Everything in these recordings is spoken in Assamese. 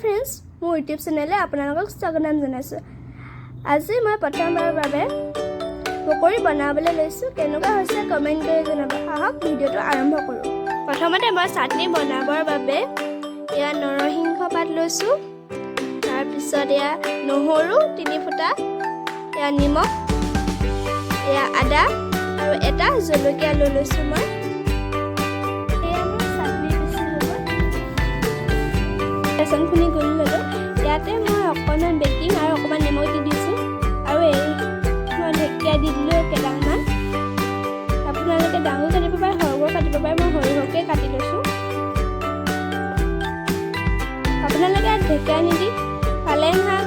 ফ্ৰেণ্ডছ, মোৰ ইউটিউব চেনেলে আপোনালোকক স্বাগতম জনাইছোঁ। আজি মই প্ৰথমবাৰৰ বাবে পকৰি বনাবলৈ লৈছোঁ। কেনেকুৱা হৈছে কমেণ্ট কৰি জনাব। আহক, ভিডিঅ'টো আৰম্ভ কৰোঁ। প্ৰথমতে মই চাটনি বনাবৰ বাবে এয়া নৰসিংহ পাত লৈছোঁ, তাৰপিছত এয়া নহৰু 3 ফুটা, এয়া নিমখ, এয়া আদা আৰু এটা জলকীয়া লৈ লৈছোঁ মই। এয়া মোৰ চাটনি পিচি হৈ গ'ল। বেচনখিনি গুলি ল'লোঁ। ইয়াতে মই অকণমান বেকিং আৰু অকণমান নিমখ দি দিছোঁ আৰু এই মই ঢেকীয়া দি দিলোঁ কেইডালমান। আপোনালোকে ডাঙৰ কাটিব পাৰে, সৰু সৰু কাটিব পাৰে। মই সৰু সৰুকৈ কাটি লৈছোঁ। আপোনালোকে ইয়াত ঢেকীয়া নিদি পালেং শাক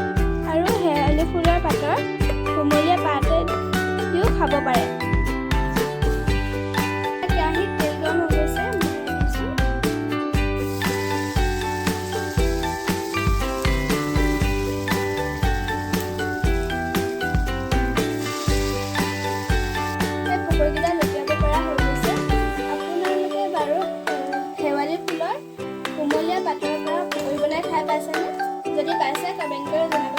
আৰু শেৱালি ফুলৰ পাতৰ কুমলীয়া পাতে দিও খাব পাৰে। কেৰাহীত তেল গৰম হৈ গৈছে, মই দিছোঁ। এই পকৰীকেইটা লুটিয়াব পৰা হৈ গৈছে। আপোনালোকে বাৰু শেৱালি ফুলৰ কুমলীয়া পাতৰ পৰা পকৰী বনাই খাই পাইছেনে? যদি পাইছে, কমেণ্ট কৰি জনাব।